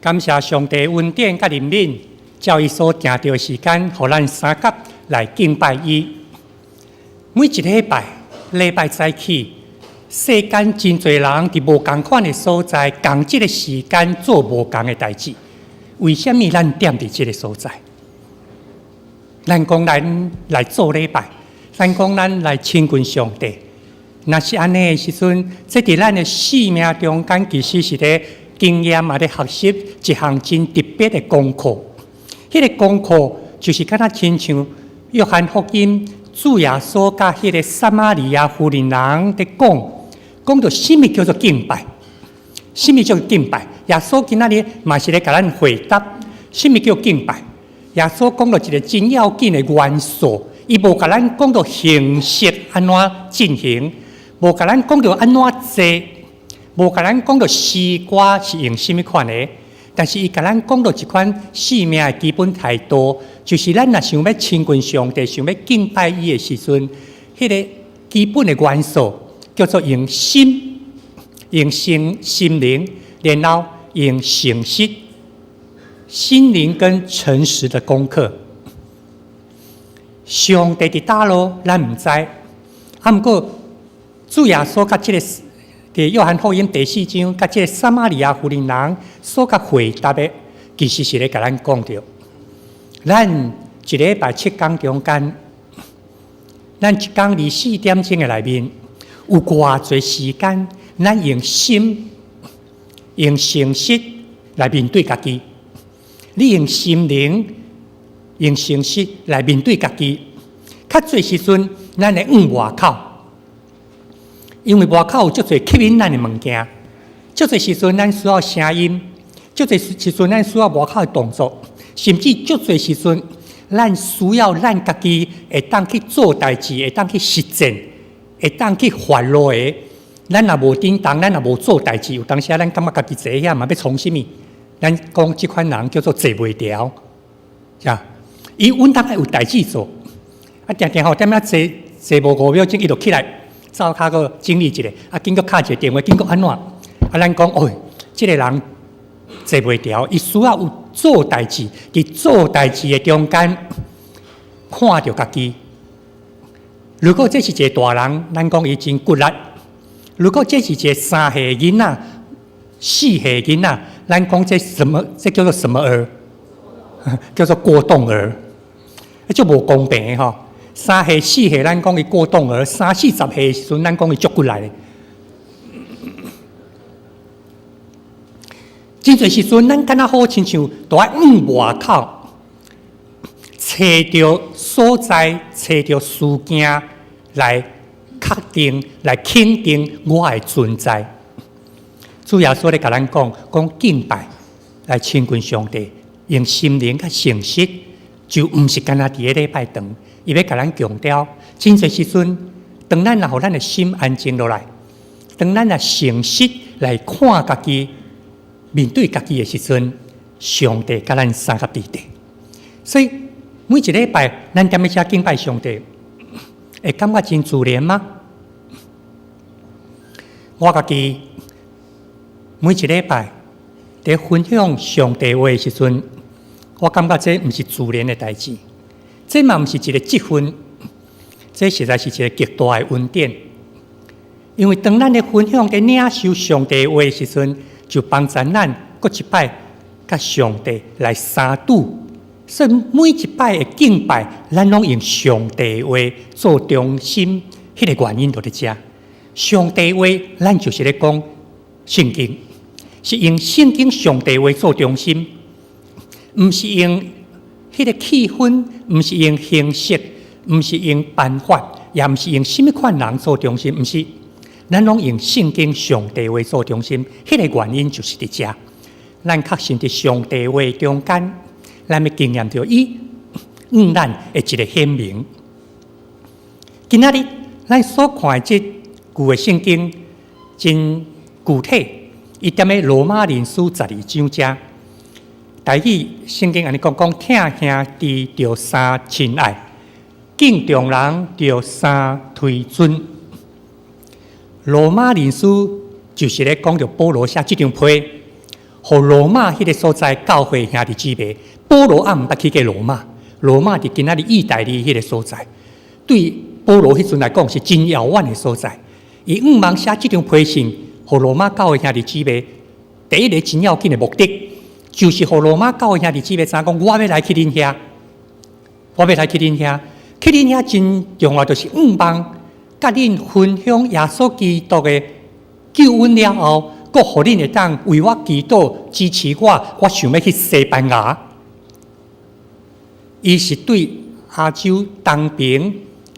感謝上帝恩典佮憐憫，照伊所定著的時間，予咱相佮來敬拜伊。每一禮拜，禮拜早起，世間真濟人佇無仝款的所在，仝這个時間做無仝的代誌。為啥物咱踮佇這个所在？咱講咱來做禮拜，咱講咱來親近上帝。若是按呢的時陣，這佇咱的生命中間，其實是咧經驗也咧學習一項真特別的功課。彼个功課就是敢若親像約翰福音主耶穌佮彼个撒瑪利亞婦人佇講，講著啥物叫做敬拜？啥物叫做敬拜？耶穌今仔日嘛是咧共咱回答，啥物叫敬拜？耶穌講著一个真要緊的元素，伊無共咱講著形式按怎進行，無共咱講著按怎坐，無共咱講著詩歌是用啥物款的，但是伊共咱講著一款生命的基本態度，就是咱若想欲親近上帝，想欲敬拜伊的時陣，彼个基本的元素叫做用心、用心心靈，然後用誠實、心靈跟誠實的功課。上帝佇佗落，咱毋知。啊，毋過主耶穌佮這个佇約翰福音第四章，佮這个撒瑪利亞婦人人所共回答的，其實是咧共咱講著，咱一禮拜7工中間，咱一工24點鐘的內面，有偌濟時間，咱用心、用誠實來面對家己。你用心靈、用誠實來面對家己，較濟時陣，咱會向外口，因為外口有足濟吸引咱的物件，足濟時陣咱需要聲音，足濟時陣咱需要外口的動作，甚至足濟時陣咱需要咱家己會當去做代誌，會當去實踐，會當去發露的。咱若無叮當，咱若無做代誌，有當時仔咱感覺家己坐遐嘛欲創啥物？咱講這款人叫做坐袂牢，是啊，伊穩當愛有代誌做，啊，定定吼踮遐坐坐無5秒鐘，伊就起來走跤閣整理一下，啊，緊閣敲一个電話，緊閣按怎？啊，咱講哦，這个人坐袂牢，伊需要有做代誌，佇做代誌的中間看著家己。如果這是一个大人，咱講伊真骨力；如果這是一个3歲囡仔、4歲囡仔，咱講這什麼？這叫做什麼兒？叫做過動兒，足無公平的吼。3歲4歲，咱講伊過動兒；三四十歲的時陣，咱講伊足骨力的。真濟時陣，咱敢若好親像都愛向外口揣著所在，揣著事件來確定、來肯定我的存在。主耶穌咧共咱講，講敬拜來親近上帝，用心靈佮誠實，就毋是干焦佇咧禮拜堂。伊欲共咱強調，真濟時陣，當咱若予咱的心安靜落來，當咱若誠實來看家己，面對家己的時陣，上帝佮咱相佮佇咧。所以每一禮拜，咱踮咧遮敬拜上帝，會感覺真自然嗎？我家己每一禮拜佇分享上帝話的時陣，我感覺這毋是自然的代誌，這嘛毋是一个職分，這實在是一个極大的恩典。因為當咱咧分享、佇領受上帝話的時陣，就幫助咱閣一擺佮上帝來相拄。所以每一擺的敬拜，咱攏用上帝話做中心，彼个原因就佇遮。上帝話，咱就是咧講聖經，是用聖經上帝話做中心，毋是用彼个氣氛，毋是用形式，毋是用辦法，也毋是用啥物款人做中心，毋是，咱攏用聖經上帝話做中心。彼个原因就是佇遮，咱確信佇上帝話中間，咱欲經驗著伊向咱的一个顯明。今仔日咱所看的這句的聖經真具體，伊踮咧羅馬人書12章遮，台語聖經按呢講，講疼兄弟著三親愛，敬重人著三推尊。羅馬人書就是咧講著保羅寫這張批，予羅馬彼個所在教會兄弟姊妹。保羅猶毋捌去過羅馬，羅馬佇今仔日意大利彼個所在，對保羅彼陣來講是真遙遠的所在。伊向望寫這張批信，予羅馬教會兄弟姊妹，第一个真要緊的目的，就是予羅馬教會兄弟姊妹知影講，我欲來去恁遐，我欲來去恁遐，去恁遐真重要，就是向望佮恁分享耶穌基督的救恩了後，閣予恁會當為我祈禱支持我，我想欲去西班牙。伊是對亞洲東爿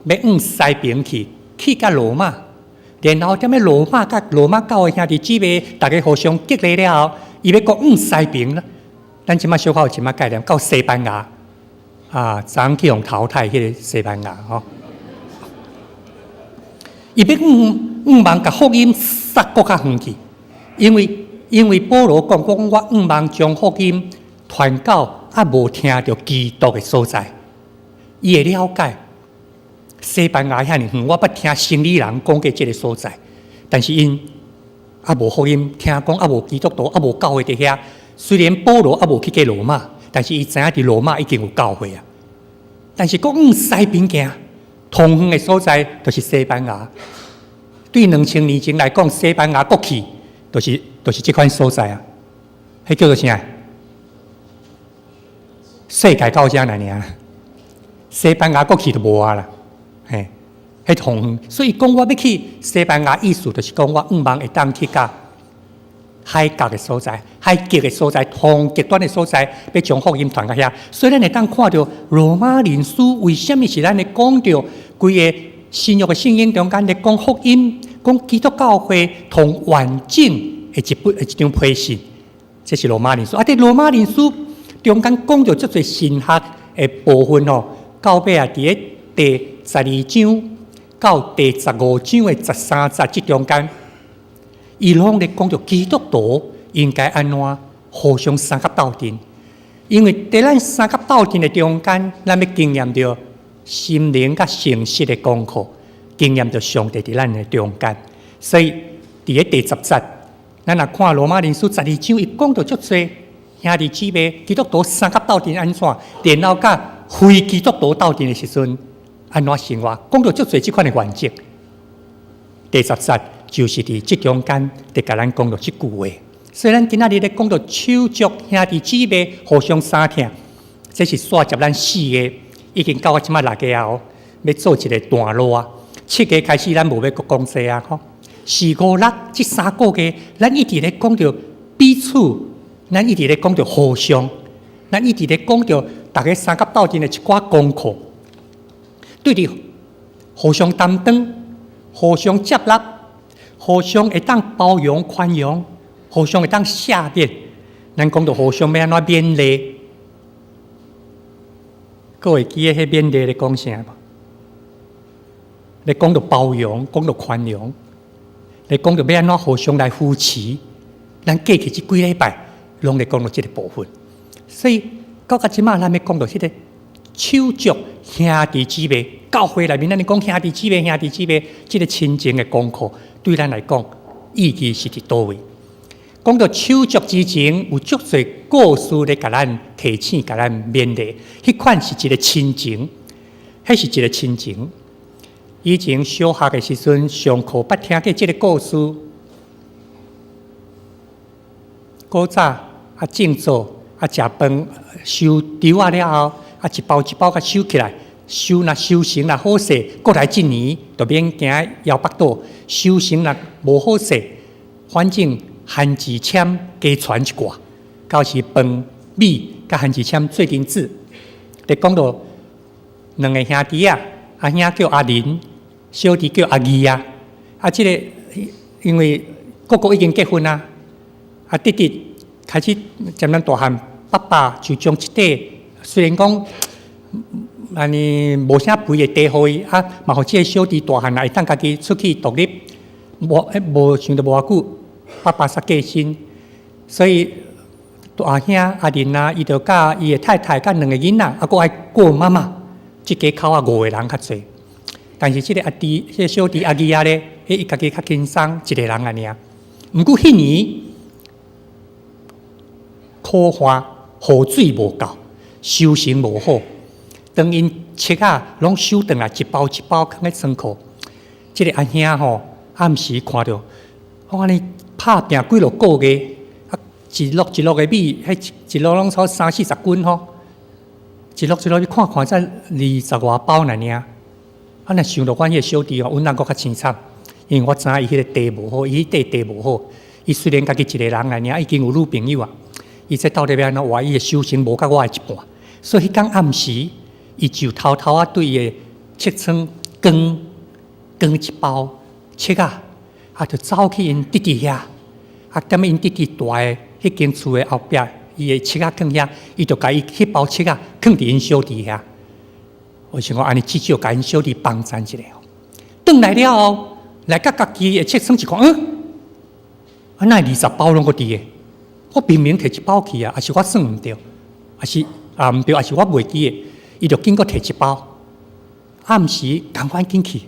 欲往西爿去，去到羅馬，然後踮咧羅馬佮羅馬教會兄弟姊妹，逐家互相激勵了後，伊欲閣往西爿啦。咱這馬小可有一寡概念，到西班牙啊，昨昏去予淘汰彼个西班牙吼。伊欲向向望共福音捒閣較遠去，因為保羅講講我向望將福音傳到猶無聽著基督的所在，伊會了解西班牙遐爾遠，我捌聽生理人講過這个所在，但是𪜶猶無福音，聽講猶無基督徒，猶無教會佇遐。雖然保羅猶無去過羅馬，但是伊知影佇羅馬已經有教會啊。但是閣往西爿行，同遠的所在就是西班牙。對2000年前來講，西班牙國去就是這款所在啊。彼叫做啥？世界到遮爾爾，西班牙國去就無啊啦。嘿，彼同遠，所以講我欲去西班牙，意思就是講我向望會當去到海角的所在、海極的所在、同極端的所在，欲將福音傳到遐。所以咱會當看著羅馬人書為啥物是咱咧講著規个新約的聖經中間咧講福音、講基督教會同完整的一本一張批信，這是羅馬人書。啊，佇羅馬人書中間講著足濟神學的部分吼，到尾啊，佇咧第12章到第15章的13節這中間，伊攏咧講著基督徒應該按怎互相相佮鬥陣，因為佇咱相佮鬥陣的中間，咱欲經驗著心靈佮誠實的功課，經驗著上帝佇咱的中間。所以佇咧第10節，咱若看羅馬人書十二章，伊講著足濟兄弟姊妹基督徒相佮鬥陣按怎，然後佮非基督徒鬥陣的時陣按怎生活，講著足濟這款的原則。第十節就是佇這中間，佇共咱講著這句話。所以咱今仔日咧講著手足兄弟姊妹互相相疼，這是煞接咱四月已經到這馬六月啊，欲做一个段落啊。7月開始咱無欲閣講這啊，吼。四五六這3個月，咱一直咧講著彼此，咱一直咧講著互相，咱一直咧講著逐家相佮鬥陣的一寡功課，對佇互相擔當、互相接納、互相會當包容寬容、互相會當赦免。咱講著互相欲按怎勉勵，閣會記得彼勉勵咧講啥無？咧講著包容，講著寬容，咧講著欲按怎互相來扶持。咱過去這幾禮拜攏咧講著這个部分，所以到這馬咱欲講著彼个手足兄弟姊妹，教會內面咱咧講兄弟姊妹、兄弟姊妹，這个親情的功課對咱來講意義是佇佗位？講著手足之情，有足濟故事咧，共咱提醒、共咱勉勵。彼款是一个親情，彼是一个親情。以前小學的時陣上課，捌聽過這个故事。古早啊，種稻啊，食飯收稻仔了後，啊一包一包共收起來，收若收成若好勢，閣來一年就免驚枵腹肚；收成若無好勢，反正番薯籤加傳一寡，到時飯米佮番薯籤做陣煮。咧講著兩个兄弟仔，阿兄叫阿仁，小弟叫阿義啊。啊，這个因為哥哥已經結婚啊，啊弟弟開始漸漸大漢，爸爸就將一塊雖然講按呢無啥肥的地予伊，啊，嘛予這个小弟大漢啊會當家己出去獨立。無無想著無偌久，爸爸煞過身，所以大兄阿仁啊，伊就佮伊的太太佮兩个囡仔，啊，閣愛顧媽媽，這家口仔五个人較濟。但是這个阿弟，這个小弟阿義仔咧，彼伊家己較輕鬆，一个人按呢爾。毋過彼年，苦旱，雨水無夠，收成無好。當𪜶粟仔攏收轉來，一包一包囥佇倉庫。這个阿兄吼，暗時看著，我按呢拍拚幾落個月，啊，一落一落的米，彼一落攏差三四十斤吼，一落一落你看看才二十外包爾爾。啊，若想著阮彼个小弟吼，阮翁閣較凄慘，因為我知影伊彼个地無好，伊彼塊地無好。伊雖然家己一个人爾爾，已經有女朋友啊。伊這到底欲按怎活？伊的收成無甲我的一半，所以彼工暗時，伊就偷偷仔對伊的粟倉扛扛一包粟仔，啊，就走去𪜶弟弟遐，啊，踮𪜶弟弟蹛的彼間厝的後壁，伊的粟仔囥遐，伊就共伊彼包粟仔囥佇𪜶小弟遐。我想講按呢至少共𪜶小弟幫贊一下吼。轉來了後，來到家己的粟倉一看，嗯，啊，哪會20包攏閣佇个？我明明提一包去啊，抑是我算毋著，抑是啊毋對，抑是我袂記得，伊就緊閣提一包。暗時仝款緊去，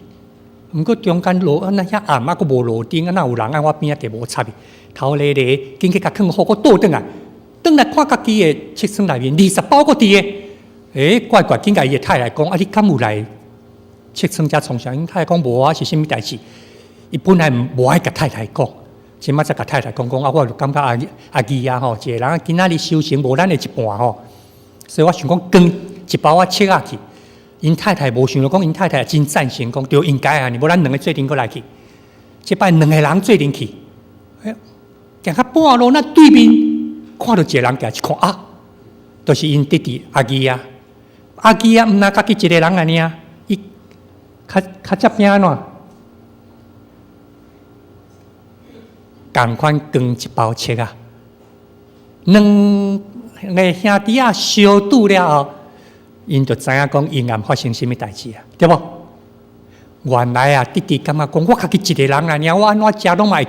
毋過中間路啊，那遐暗啊，閣無路燈，啊，哪有人佇我邊仔佇無插伊，頭咧咧，緊去共囥好，閣倒轉來，轉來看家己的粟倉內面二十包閣佇个，欸，怪怪，緊共伊的太太講，啊，你敢有來粟倉遮創啥？𪜶太太講無啊，是啥物代誌？伊本來無愛共太太講。這擺才共太太講講啊，我就感覺阿阿義啊吼，一个人今仔日收成無咱的一半吼，所以我想講扛一包仔粟仔去。𪜶太太無想著講，𪜶太太真贊成講，對，應該按呢，無咱兩个做陣閣來去。這擺兩個人做陣去，欸，行較半路，那對面看著一個人行一看啊，就是𪜶弟弟阿義啊。阿義啊，毋若家己一個人按呢爾，伊較較這邊按怎？仝款扛一包粟仔，兩个兄弟仔相拄了後，𪜶就知影講陰暗發生啥物代誌啊，對無？原來啊，弟弟感覺講，我家己一个人爾爾，我按怎食攏嘛會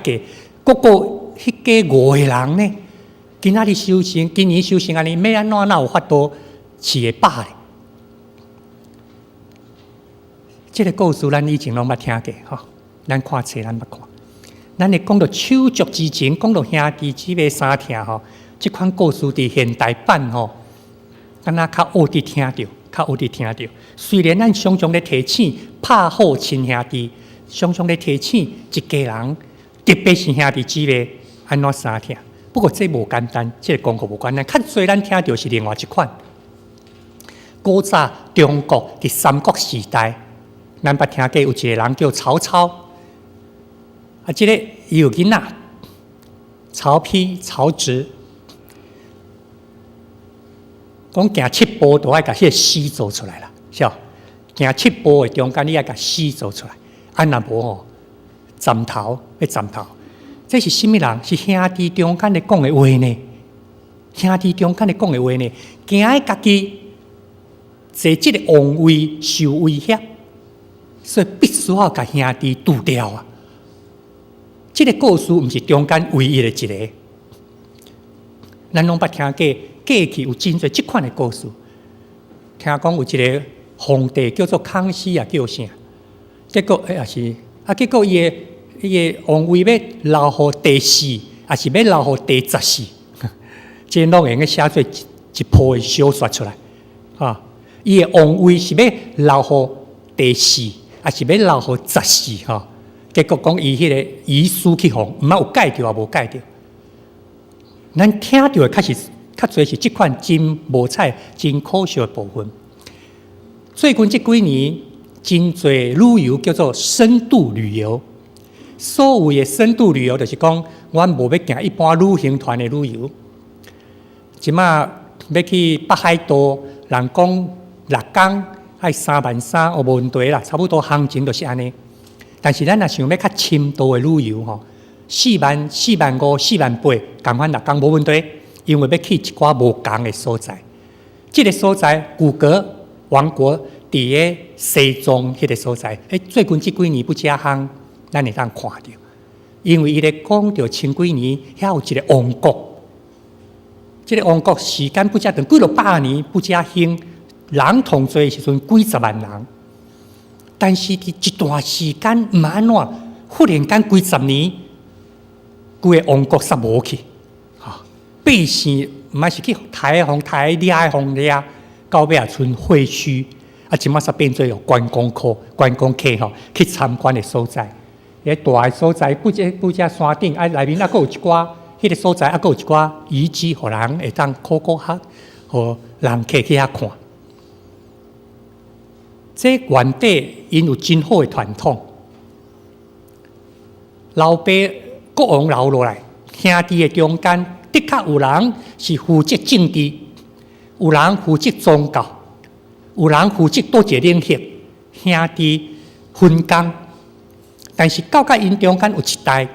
過，閣閣彼家五个人呢？今仔日收成，今年收成按呢，欲按怎哪有法度飼會飽咧？這个故事咱以前攏捌聽過吼，咱看冊咱捌看。咱會講著手足之情，講著兄弟姊妹相疼吼，這款故事佇現代版吼，敢若較少佇聽著，較少佇聽著。雖然咱常常咧提醒拍好親兄弟，常常咧提醒一家人，特別是兄弟姊妹按怎相疼。不過這無簡單，這个功課無簡單。較濟咱聽著是另外一款。古早中國佇三國時代，咱捌聽過有一个人叫曹操。啊，這个伊有囡仔，曹丕、曹植，講行七步都愛共彼个詩做出來啦，是無？行七步的中間，你愛共詩做出來，啊，若無吼，斬頭欲斬頭。這是啥物人？是兄弟中間咧講的話呢？兄弟中間咧講的話呢？驚伊家己坐這个王位受威脅，所以必須要共兄弟除掉啊！這个故事毋是中間唯一的一个，咱攏捌聽過，過去有真濟這款的故事。聽講有一个皇帝叫做康熙啊，叫啥？結果欸，也是啊，結果伊的伊的王位欲留予第四，抑是欲留予第十四？這攏會用寫做一一部的小說出來。啊，伊的王位是欲留予第四，抑是欲留予十四？吼？結果講伊彼個遺書去予，毋捌有蓋著抑無蓋著。咱聽著的確實較濟是這款真無彩、真可惜的部分。最近這幾年，真濟旅遊叫做深度旅遊。所謂的深度旅遊，就是講阮無欲行一般旅行團的旅遊。這馬欲去北海道，人講六工愛3萬3，哦，無問題啦，差不多行情就是按呢。但是咱若想欲較深度的旅遊吼，4萬、4萬5、4萬8，仝款六工無問題，因為欲去一寡無仝的所在。這个所在，古格王國佇个西藏彼个所在，欸，最近這幾年不遮夯，咱會當看著，因為伊咧講著千幾年遐有一个王國，這个王國時間不遮長，幾落百年不遮興，人統濟的時陣幾十萬人。但是佇一段時間毋按怎，忽然間幾十年，規个王國煞無去，哈，百姓毋愛是去刣的予刣，掠的予掠，到尾也賰廢墟。啊，這馬煞變做有觀光客、觀光客吼去參觀的所在。彼大的所在，不只不只山頂，啊內面猶閣有一寡，彼個所在猶閣有一寡遺跡，予人會當考古學，予人客去遐看。這原底𪜶有真好的傳統，老爸國王留落來，兄弟的中間的確有人是負責政治，有人負責宗教，有人負責佗一個領域，兄弟分工。但是到佮𪜶中間有一代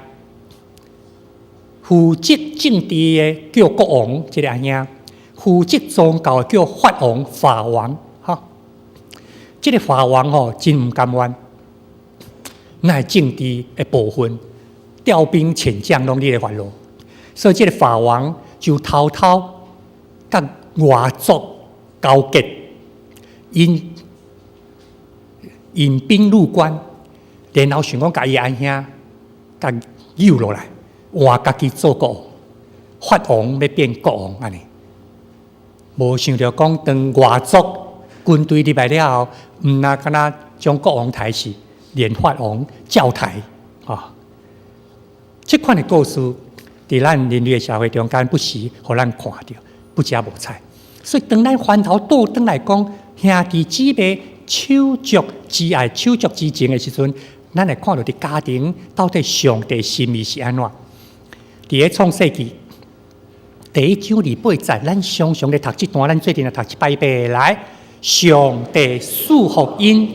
負責政治的叫國王，這個阿兄；負責宗教的叫法王、法王，吼。這個法王吼真毋甘願，咱的政治的部分調兵遣將攏你咧煩惱，所以這個法王就偷偷佮外族勾結，引引兵入關，然後想講共伊阿兄共誘落來，換家己做國王，法王欲變國王按呢。無想著講當外族軍隊入來了後，毋若敢若將國王刣死，連法王照刣，吼。這款的故事，佇咱人類的社會中間，不時予咱看著，不食無彩。所以當咱翻頭倒轉來講，兄弟姊妹手足之愛、手足之情的時陣，咱會看著佇家庭到底上帝心意是按怎？佇咧創世記第一章二八節，咱常常咧讀這段，咱做陣來讀一擺遍來。上帝賜福𪜶，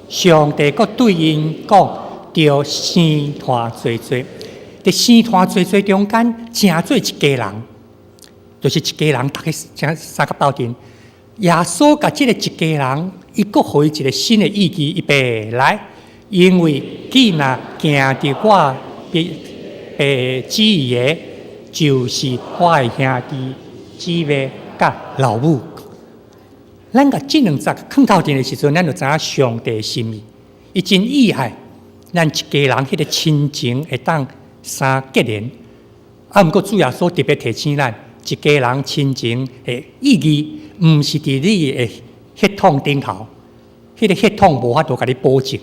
上帝閣對𪜶講：著生湠濟濟，佇生湠濟濟中間，成做一家人，就是一家人，逐家成相佮鬥陣。耶穌共這個一家人，伊閣予伊一個新的意義，預備來，因為既若行佇我父旨意的，就是我的兄弟姊妹佮老母。咱共這兩節囥頭前的時陣，咱就知影上帝心意，伊真意愛咱一家人彼個親情會當相結連。啊，毋過主耶穌特別提醒咱，一家人親情的意義，毋是佇你的血統頂頭，彼個血統無法度共你保證。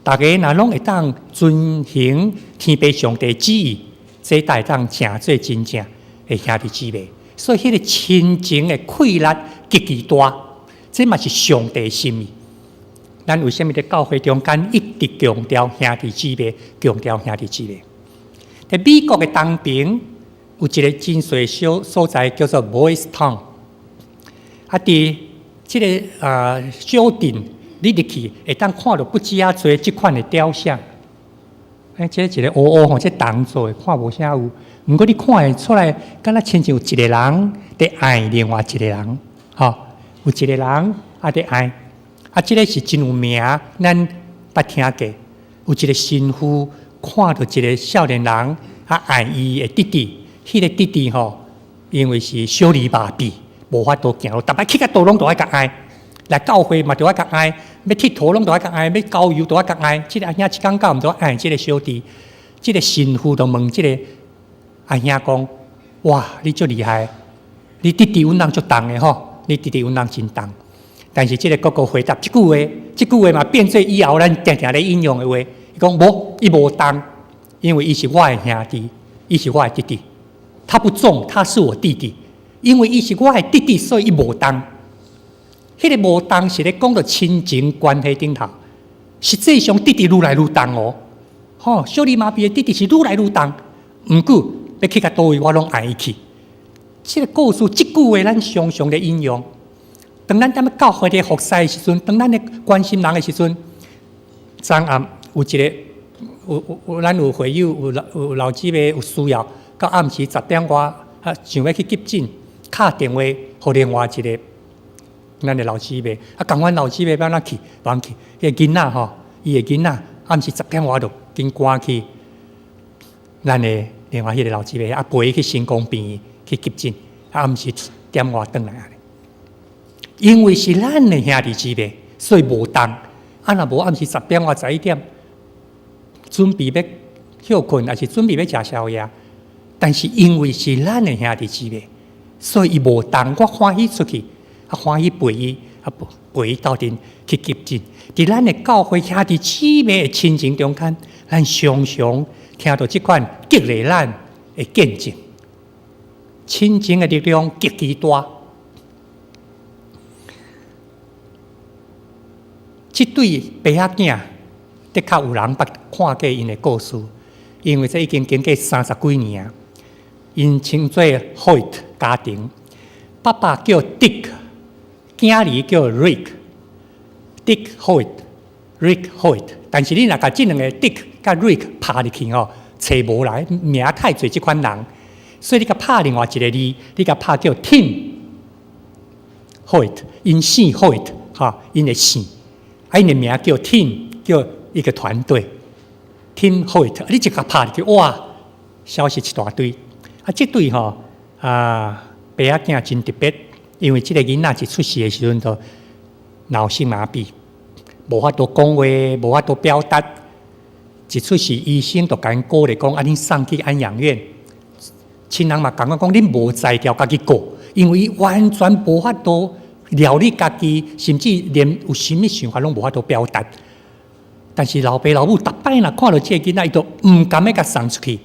逐家若攏會當遵行天父上帝旨意，這才會當成做真正的兄弟姊妹。所以，彼個親情的氣力極其大，這嘛是上帝心意。咱為啥物佇教會中間一直強調兄弟姊妹，強調兄弟姊妹？佇美國的東邊有一個真細小所在叫做 Boys Town。啊，佇這個小鎮，你入去會當看著不止仔濟這款的雕像。欸，這一個烏烏吼，這銅做的，看無啥有。毋過你看會出來，敢若親像有一個人佇愛另外一個人，吼，有一個人啊佇愛。啊，這個是真有名，咱捌聽過。有一個神父看著一個少年人啊愛伊的弟弟，彼個弟弟吼，因為是小兒麻痺，無法度行路，逐擺去到佗攏都愛共愛。來教會嘛，著愛共愛，欲𨑨迌攏著愛共愛，欲郊遊著愛共愛。這個阿兄一工到晚都愛這個小弟，這個神父就問這個阿兄講：哇，你足厲害，你弟弟阮翁足重的吼，你弟弟阮翁真重。但是這個哥哥回答這句話，這句話嘛變做以後咱定定咧引用的話。伊講無，伊無重，因為伊是我的兄弟，伊是我的弟弟。他不重，他是我弟弟。因為伊是我的弟弟，所以伊無重。彼個無重是咧講著親情關係頂頭，實際上弟弟愈來愈重哦。吼，小兒麻痺的弟弟是愈來愈重，毋過欲去到佗位，我攏愛伊去。這個故事，這句話咱常常咧引用。當咱踮咧教會咧服侍的時陣，當咱咧關心人的時陣，昨暗有一個有有有咱有會友有有老姊妹有需要，到暗時十點外啊，想欲去急診，敲電話予另外一個咱的老姊妹，啊，仝款老姊妹欲按怎去，無通去，彼個囡仔吼，伊的囡仔暗時十點外就緊趕去咱的另外彼個老姊妹啊，陪伊去成功病院去急診，啊，暗時十點外轉來按呢。因為是咱的兄弟姊妹，所以無重。啊，若無暗時十點外十一點，準備欲歇睏，抑是準備欲食宵夜。但是因為是咱的兄弟姊妹，所以伊無動，我歡喜出去，啊歡喜陪伊，啊陪伊鬥陣去急診。佇咱的教會兄弟姊妹的親情中間，咱常常聽著這款激勵咱的見證，親情的力量極其大。這對爸仔囝的確有人捌看過𪜶的故事，因為這已經經過三十幾年啊。𪜶稱做 Hoyt 家庭，爸爸叫 Dick，囝兒叫 Rick，Dick Hoyt，Rick Hoyt。但是你若共這兩个 Dick 佮 Rick 拍入去吼，揣無來，名太濟這款人，所以你共拍另外一个字，你共拍叫 Tim Hoyt，𪜶姓 Hoyt，哈，𪜶的姓。啊，𪜶的名叫 Team，叫一個團隊，Team Hoyt。你一共拍入去，哇，消息一大堆。啊，這對吼啊，爸仔囝真特別，因為這个囡仔一出世的時陣就腦性麻痹，無法度講話，無法度表達。一出世，醫生就共𪜶鼓勵講：啊，恁送去安養院。親人嘛共款講，恁無才調家己顧，因為伊完全無法度料理家己，甚至連有啥物想法攏無法度表達。但是老爸老母逐擺若看著這个囡仔，伊就毋甘欲共送出去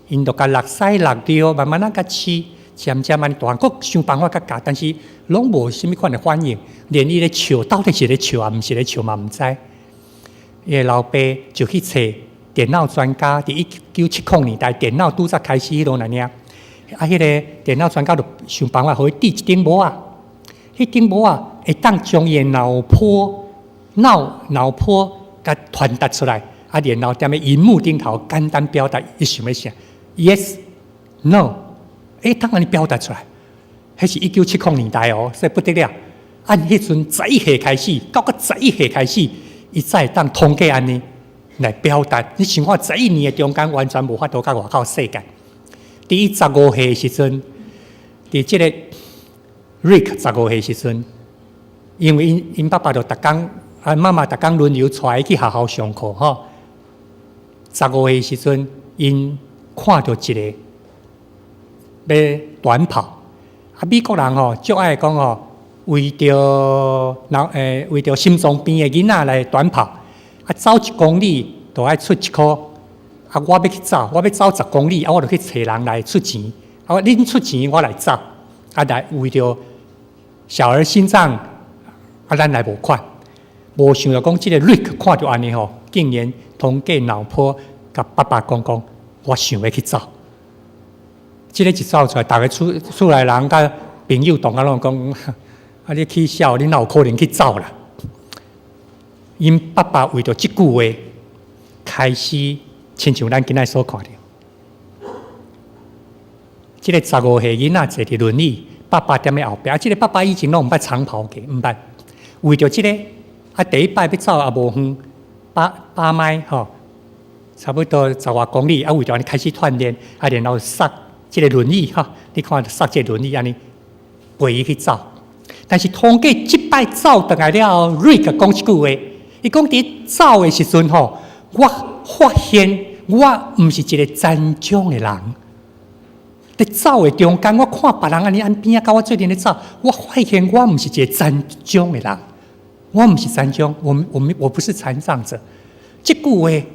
，𪜶就共落屎落尿，慢慢仔共飼，漸漸按呢大漢，閣想辦法共教，但是攏無啥物款的反應，連伊咧笑到底是咧笑啊，毋是咧笑嘛毋知。伊的老爸就去揣電腦專家，佇1970年代電腦拄才開始彼落爾，啊，彼个電腦專家就想辦法予伊戴一頂帽仔。彼頂帽仔會當將伊的腦波、腦腦波共傳達出來，啊，然後踮咧螢幕頂頭簡單表達伊想欲啥，Yes、No，會當按呢表達出來。彼是1970年代哦，所以不得了。按彼陣11歲開始，到閣十一歲開始，伊才會當通過按呢來表達。你想看十一年的中間，完全無法度佮外口世界。佇伊十五歲的時陣，佇這个 Rick 十五歲時陣，因為𪜶𪜶爸爸就逐工啊，媽媽逐工輪流帶伊去學校上課吼。十五歲時陣，𪜶看著一个欲短跑，啊，美國人吼足愛講吼，為著腦欸，為著心臟病的囡仔來短跑，啊，走一公里就愛出一箍，啊，我欲去走，我欲走十公里，啊，我就去揣人來出錢，啊，恁出錢，我來走，啊，來為著小兒心臟，啊，咱來募款，無想著講這个 Rick 看著按呢吼，竟然通過腦波共爸爸講講，我想欲去走。這个一走出來，逐个厝厝內人佮朋友同學攏講，啊，你起痟，你哪有可能去走啦？𪜶爸爸為著這句話，開始親像咱今仔所看著，這个十五歲囡仔坐佇輪椅，爸爸踮咧後壁。啊，這个爸爸以前攏毋捌長跑過，毋捌。為著這个，啊，第一擺欲走也無遠，八八邁吼，差不多十外公里。啊，為著按呢開始鍛鍊，啊，然後捒這个輪椅吼，你看捒這个輪椅按呢陪伊去走。但是通過這擺走轉來了後，瑞克講一句話，伊講佇走的時陣吼，我發現我毋是一个殘障的人。佇走的中間，我看別人按呢按邊仔，佮我做陣咧走，我發現我毋是一个殘障的人，我毋是殘障，我我我不是殘障者。這句話，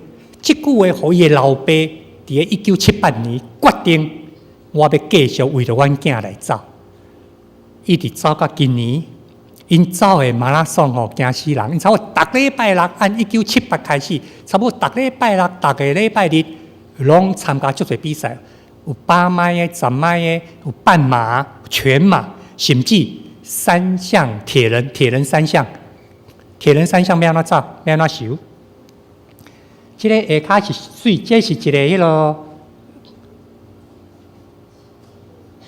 這句話，予伊的老爸佇咧1978年決定，我欲繼續為著阮囝來走，一直走到今年。𪜶走的馬拉松吼，驚死人！𪜶差不多逐禮拜六，按1978開始，差不多逐禮拜六、逐个禮拜日，攏參加足濟比賽，有八邁的、十邁的，有半馬、全馬，甚至三項鐵人、鐵人三項、鐵人三項欲按怎走？欲按怎游？這个下跤是媠，這是一个彼囉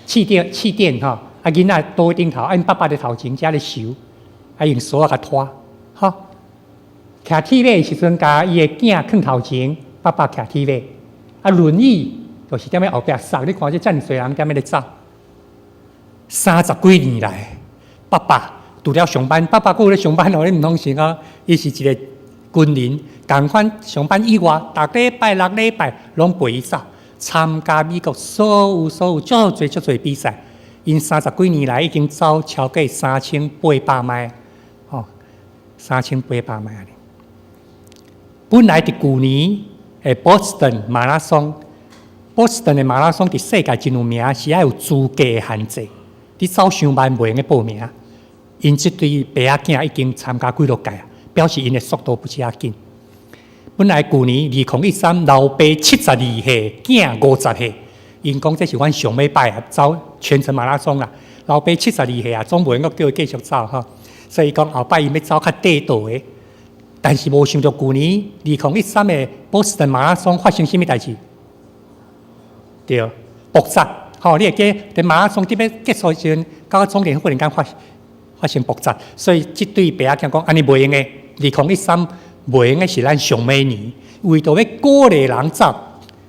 氣墊氣墊吼，啊囡仔倒頂頭，啊𪜶爸爸佇頭前遮咧泅，啊用索仔共拖，吼。騎鐵馬的時陣，共伊的囝囥頭前，爸爸騎鐵馬，啊輪椅就是踮咧後壁捒，你看這遮爾濟人踮咧咧走。三十幾年來，爸爸除了上班，爸爸閣有咧上班哦，你毋通想講伊是一个軍人，仝款上班以外，逐禮拜六禮拜攏陪伊走，參加美國所有所有足濟足濟比賽。𪜶三十幾年來已經走超過3800邁，吼，3800邁。本來佇舊年的波士頓馬拉松，波士頓的馬拉松佇世界真有名，是愛有資格的限制，你走傷慢袂用得報名。𪜶這對爸仔囝已經參加幾落屆啊，表示𪜶的速度不遮緊。本來舊年2013，老爸72歲，囝50歲。𪜶講這是阮上尾擺啊，走全程馬拉松啦。老爸七十二歲啊，總袂用閣叫伊繼續走吼。所以講後擺𪜶欲走較短道的，但是無想著舊年二零一三的波士頓馬拉松發生啥物代誌？對，爆炸。吼，你會記佇馬拉松佇欲結束時陣，到終點忽然間發生爆炸，所以這對爸仔囝講按呢袂用的，二零一三袂用的是咱上尾年，為著欲鼓勵人走，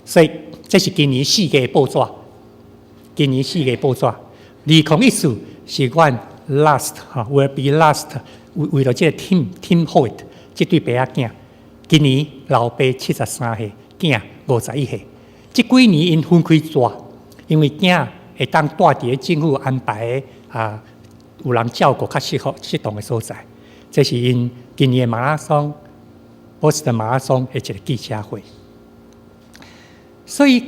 所以這是今年4月報紙，今年四月報紙，2014是阮 last 哈，will be last 為為著這個 Tim Hoyt 這對爸仔囝，今年老爸73歲，囝51歲，這幾年𪜶分開住，因為囝會當蹛佇咧政府安排的啊，有人照顧較適合適當的所在。這是𪜶今年的馬拉松，波士頓馬拉松的一個記者會。所以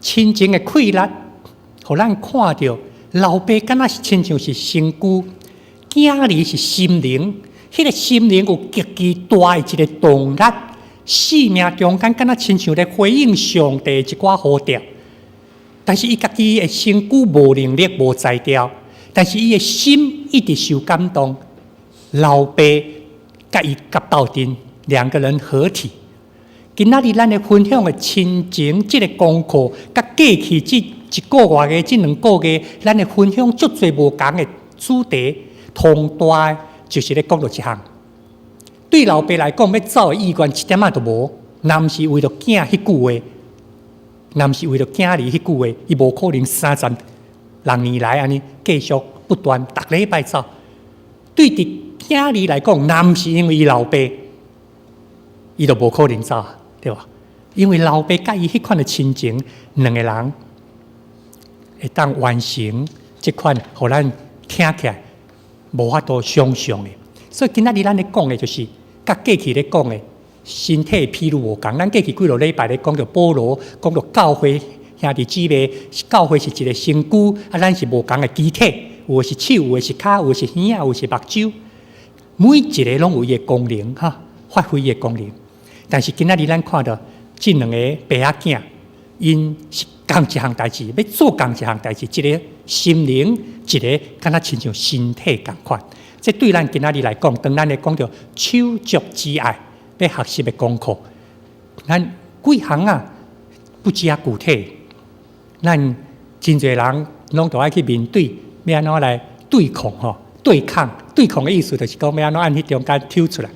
親情的氣力，予咱看著老爸敢若是親像是身軀，囝兒是心靈。彼個心靈有極其大的一個動力，生命中間敢若親像咧回應上帝一寡呼召。但是伊家己的身軀無能力、無才調，但是伊的心一直受感動。老爸佮伊佮鬥陣，兩個人合體。今仔日咱咧分享的親情這個功課，佮過去這一個月的這兩個月，咱咧分享足濟無仝的主題，同大就是咧講著這項。對老爸來講，欲走的意願一點仔都無，若毋是為著囝彼句話，若毋是為著囝兒彼句話，伊無可能36年來按呢繼續不斷逐禮拜走。對佇囝兒來講，若毋是因為伊老爸，伊就無可能走，對無？因為老爸佮伊彼款的親情，兩個人會當完成這款，予咱聽起來無法度想像的。所以今仔日咱咧講的就是，佮過去咧講的身體譬喻無仝。咱過去幾落禮拜咧講著保羅，講著教會兄弟姊妹，教會是一個身軀，啊，咱是無仝的肢體，有的是手，有的是跤，有的是耳仔，有的是目睭，每一個攏有伊的功能，哈，發揮伊的功能。但是今仔日咱看著這兩個爸仔囝，𪜶是仝一項代誌，欲做仝一項代誌，一個心靈，一個敢若親像身體仝款。這對咱今仔日來講，當咱咧講著手足之愛，欲學習的功課，咱幾項啊不止啊具體，咱真濟人攏都愛去面對，欲按怎來對抗吼？對抗，對抗的意思就是講欲按怎按彼中間抽出來。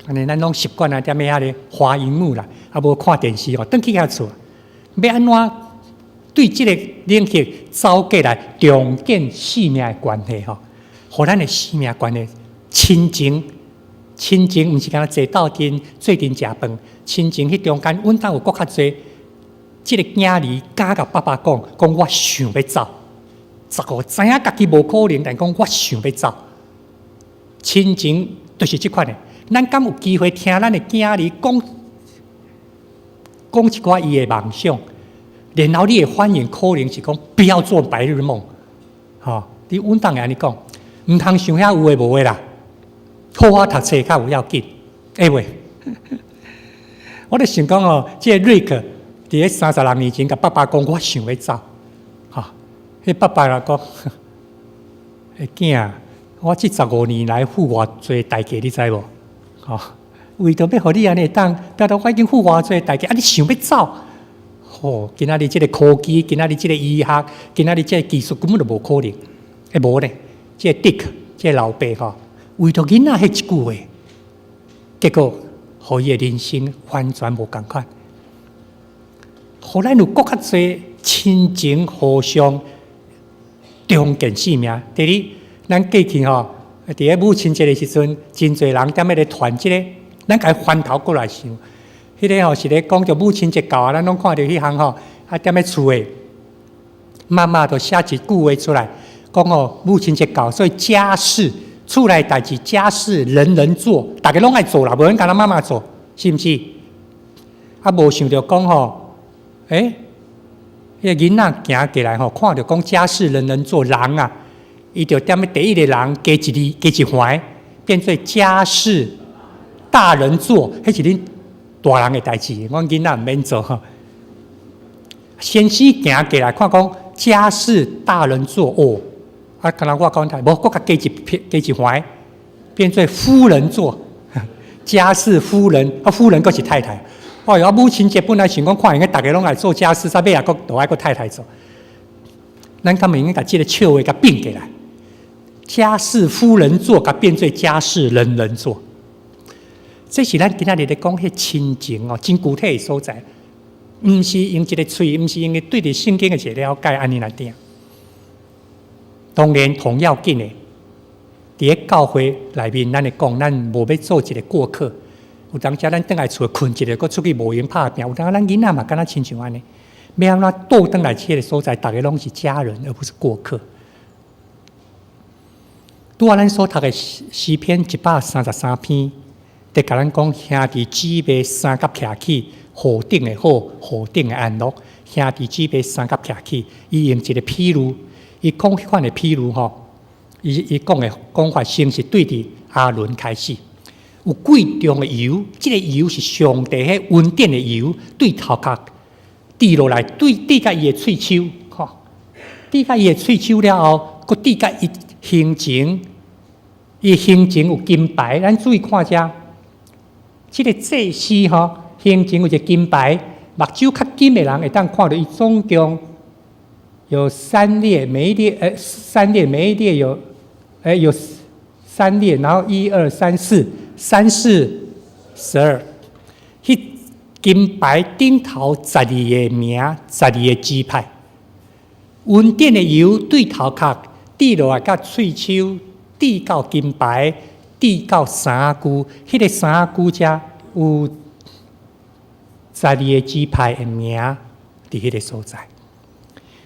按呢，咱攏習慣啊，踮遐咧滑螢幕啦，啊無看電視吼，轉去遐厝，欲按怎對這個領域走過來重建生命的關係吼？予咱的生命關係親情，親情毋是干焦坐鬥陣做陣食飯，親情彼中間穩當有閣較濟。這個囝兒敢共爸爸講，講我想欲走，十五知影家己無可能，但講我想欲走。親情就是這款的，咱敢有機會聽咱的囝兒講講一寡伊的夢想，然後你的反應可能是講不要做白日夢，吼，你穩當會按呢講，毋通想遐有的無的啦，好好讀冊較有要緊，會袂？我咧想講哦，這個瑞克佇咧36年前，共爸爸講，我想欲走，吼，彼爸爸就講，欸囝，我這十五年來付偌濟代價，你知無？吼，為著欲予你按呢會當，表示我已經付偌濟代價，啊，你想欲走？吼，今仔日這個科技，今仔日這個醫學，今仔日這個技術根本就無可能。欸，無咧，這個 Dick，這個老爸吼，為著囡仔彼一句話，結果予伊的人生完全無仝款。予咱有閣較濟親情互相重建生命。第二，咱過去吼，佇咧母親節的時陣，真濟人踮咧咧傳這個，咱共伊翻頭過來想，彼個吼是咧講著母親節到啊，咱攏看著彼項吼，啊踮咧厝的，媽媽就寫一句話出來，講哦，母親節到，所以家事厝內代誌家事人人做，逐家攏愛做啦，無人干焦媽媽做，是毋是？啊，無想著講吼，欸，彼個囡仔行過來吼，看著講家事人人做，人啊，伊就踮咧第一个人加一字加一橫，變做家事大人做，彼是恁大人的代誌，阮囡仔毋免做吼。先生行過來看講家事大人做哦，啊，敢若我講太無，閣共加一撇加一橫，變做夫人做，家事夫人，啊，夫人閣是太太。哦喲，啊，母親節本來想講看會用逐家攏來做家事，煞尾也閣都愛閣太太做。咱敢會用共這个笑話共變過來？家事夫人做，共變做家事人人做。這是咱今仔日咧講彼親情哦，真具體的所在，毋是用一个喙，毋是用個對佇聖經的一个了解按呢來定。當然，同要緊的，佇咧教會內面，咱會講，咱無欲做一个過客。有當時咱轉來厝睏一下，閣出去無閒拍拚。有當咱囡仔嘛，敢若親像按呢，欲按怎倒轉來這个所在，逐家攏是家人，而不是過客。拄仔咱所讀的詩篇133篇，佇共咱講兄弟姊妹相佮徛起，何等的好，何等的安樂。兄弟姊妹相佮徛起，伊用一个譬喻，伊講彼款的譬喻吼，伊講的講法先是對佇亞倫開始。有貴重的油，這个油是上帝彼恩典的油，對頭殼滴落來，對滴共伊的喙鬚，吼，滴共伊的喙鬚了後，閣滴共伊胸前，伊胸前有金牌，咱注意看遮，這个祭司吼，胸前有一个金牌，目睭較緊的人會當看著伊總共有三列，每一列，三列，每一列有，有三列，然後一二三四。三四十二，彼金牌頂頭十二个名，十二个支派。恩典的油對頭殼滴落來，佮喙鬚滴到金牌，滴到衫褲。彼个衫褲遮有十二个支派的名，佇彼个所在。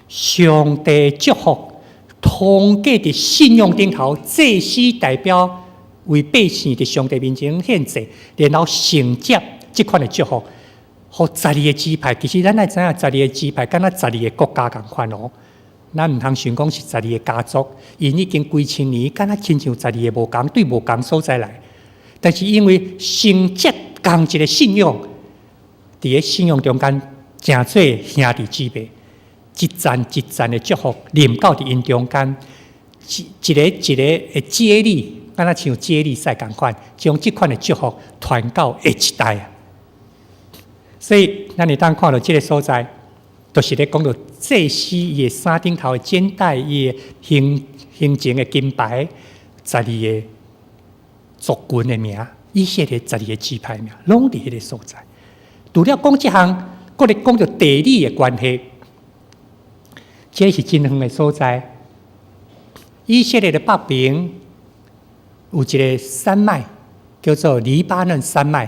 上帝祝福通過佇信仰頂頭，祭司代表為百姓佇上帝面前獻祭，然後承接這款的祝福，予十二个支派。其實咱愛知影，十二个支派敢若十二个國家仝款哦。咱毋通想講是十二个家族，𪜶已經幾千年，敢若親像十二个無仝對無仝所在來。但是因為承接仝一个信仰，佇个信仰中間，成做兄弟姊妹，一層一層的祝福臨到佇𪜶中間，一一個一個的接力。敢若像接力賽仝款，將這款的祝福傳到下一代啊！所以，咱會當看著這个所在，就是咧講著祭司伊的衫頂頭的肩帶，伊的胸前的金牌，十二个族群的名，以色列十二个支派名，攏佇彼个所在。除了講這項，閣咧講著地理的關係，這是真遠的所在。以色列的北邊有一个山脈，叫做黎巴嫩山脈，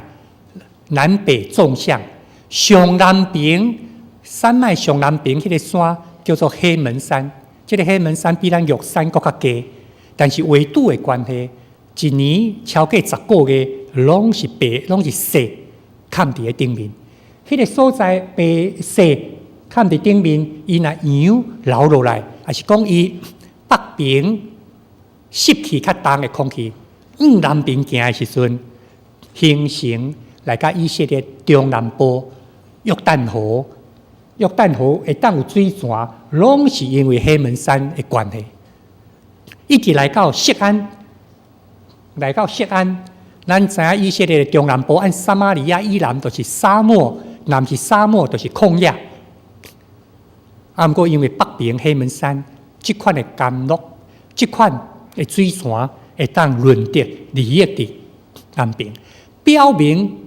南北縱向。上南邊山脈上南邊彼个山叫做黑門山，這个黑門山比咱玉山閣較低，但是緯度的關係，一年超過10個月攏是白，攏是雪，崁佇咧頂面。彼个所在白雪崁佇頂面，伊若羊流落來，抑是講伊北邊濕氣較重的空氣往南邊行的時陣，形成來到以色列中南部約旦河，約旦河會當有水泉，攏是因為黑門山的關係。一直來到錫安，來到錫安，咱知影以色列的中南部按撒瑪利亞以南就是沙漠，若毋是沙漠就是曠野。啊，毋過因為北邊黑門山這款的甘露，這款的水泉會當潤得利益佇南邊，表明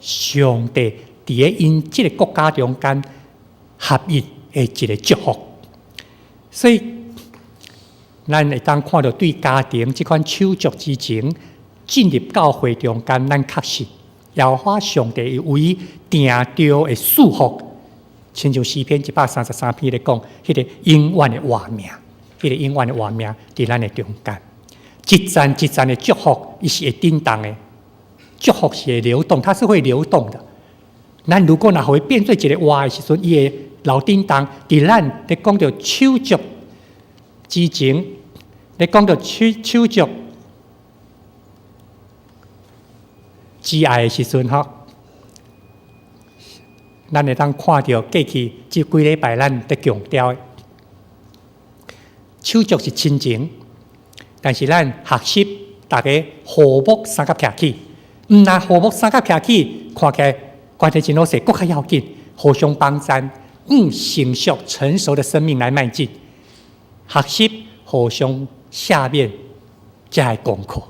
上帝佇咧𪜶這个國家中間合一的一个祝福。所以，咱會當看著對家庭這款手足之情進入教會中間，咱確信耶和華上帝為定著的祝福，親像詩篇133篇咧講，彼個永遠的活命，彼個永遠的活命佇咱的中間，一層一層的祝福，伊是會振動的。祝福是會流動，它是會流動的。咱如果若予伊變做一个活的時陣，伊會流振動。佇咱咧講著手足之情，咧講著手足之愛的時陣吼，咱會當看著過去這幾禮拜咱佇強調的，手足是親情，但是咱學習逐家和睦相佮徛起，毋但和睦相佮徛起，看起來關係真好勢，閣較要緊，互相幫贊，用成熟的生命來邁進，學習互相赦免，才會功課。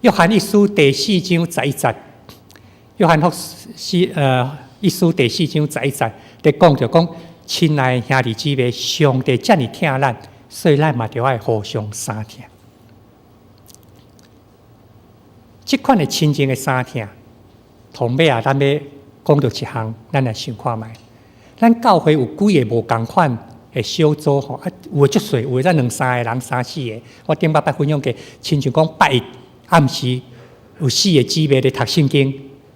約翰一書第四章十一節，約翰福四一書第四章十一節，佇講著講，親愛兄弟姊妹，上帝遮爾疼咱，所以咱嘛著愛互相相疼。這款的親情的相疼，同尾啊，咱欲講著一項，咱來想看覓。咱教會有幾个無仝款的小組吼，啊，有的足細，有的才兩三个人、三四个。我頂擺捌分享過，親像講拜一暗時有四个姊妹咧讀聖經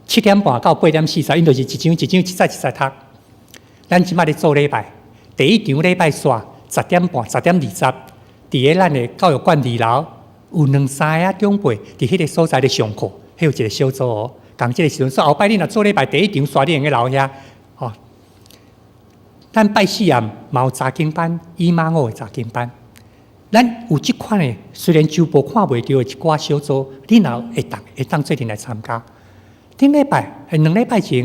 ，7點半到8點40，𪜶就是一章一章一節一節讀。咱這擺咧做禮拜，第一場禮拜煞10點半、10點20，佇咧咱的教育館二樓有兩三个長輩佇彼个所在咧上課，彼有一个小組哦。仝這个時陣，所以後擺你若做禮拜第一場煞，你會用得留遐吼。咱拜四暗嘛有查經班，以馬忤的查經班。咱有這款的，雖然周報看袂著的一寡小組，你若會當做陣來參加。頂禮拜，2禮拜前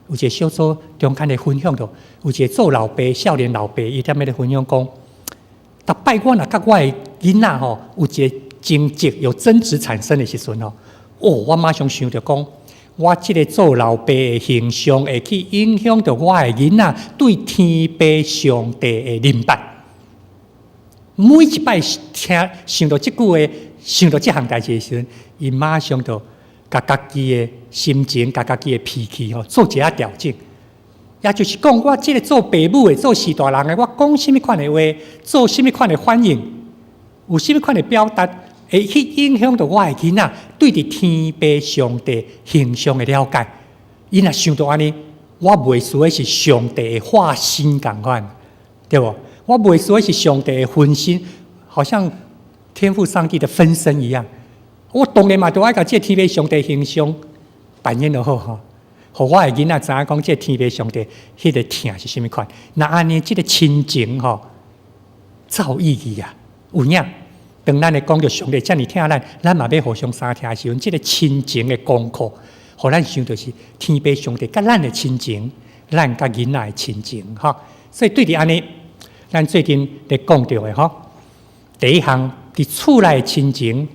有一个小組中間咧分享著，有一个做老爸、少年老爸，伊踮咧分享講，逐擺我若佮我的囡仔吼有一个爭執、有爭執產生的時陣吼，哦，我馬上想著講，我這个做老爸的形象會去影響著我的囡仔對天父上帝的認捌。每一擺聽想著這句話，想著這項代誌的時陣，伊馬上就共家己的心情、共家己的脾氣吼做一下調整。也就是講，我這个做爸母的、做序大人的，我講啥物款的話，做啥物款的反應，有啥物款的表達，會去影響著我的囡仔對佇天父上帝形象的了解。伊若想著按呢，我袂輸的是上帝的化身仝款，對無？我袂輸的是上帝的分身，好像天父上帝的分身一樣。我當然嘛，著愛共這个天父上帝形象扮演得好吼，予我的囡仔知影講，這个天父上帝彼个疼是啥物款。若按呢，這个親情吼，才有意義啊，有影。當咱咧講著上帝遮爾疼咱，咱嘛欲互相相疼的時陣，這个親情的功課，予咱想著是天父上帝佮咱的親情，咱佮囡仔的親情，吼。所以對佇按呢，咱最近咧講著的吼，第一項佇厝內的親情、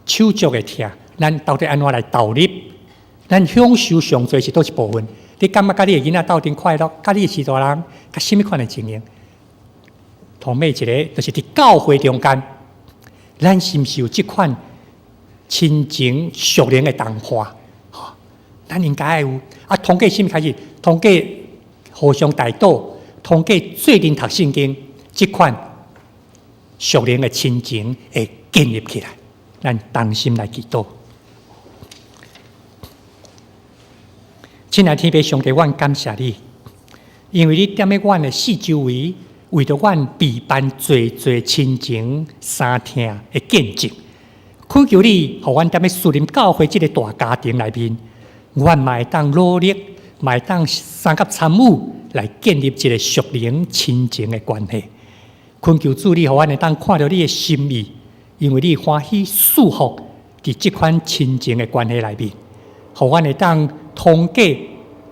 手足的疼，咱到底按怎來投入？咱享受上濟是佗一部分？你感覺佮你的囡仔鬥陣快樂，佮你的序大人，佮啥物款的情形？同尾一个就是佇教會中間，咱是毋是有這款親情屬靈的同伴？吼，咱應該愛有。啊，通過啥物開始？通過互相代禱，通過做陣讀聖經，這款屬靈的親情會建立起來。咱同心來祈禱。親愛的天父上帝，阮感謝你，因為你踮咧阮的四周圍，為著阮備辦濟濟親情相疼的見證。懇求你，予阮踮咧樹林教會這个大家庭內面，阮嘛會當努力，嘛會當相佮參與，來建立一个屬靈親情的關係。懇求主你，予阮會當看著你的心意，因為你歡喜賜福佇這款親情的關係內面，予阮會當通過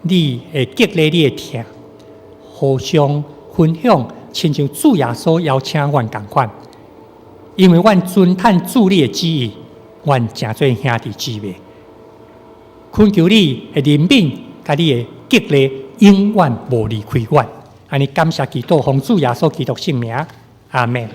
你的激勵、你的疼，互相分享，親像主耶穌邀請阮仝款。因為阮遵趁主你的旨意，阮成做兄弟姊妹。懇求你的憐憫，佮你的激勵，永遠無離開阮。按呢感謝基督，奉主耶穌基督聖名，阿們。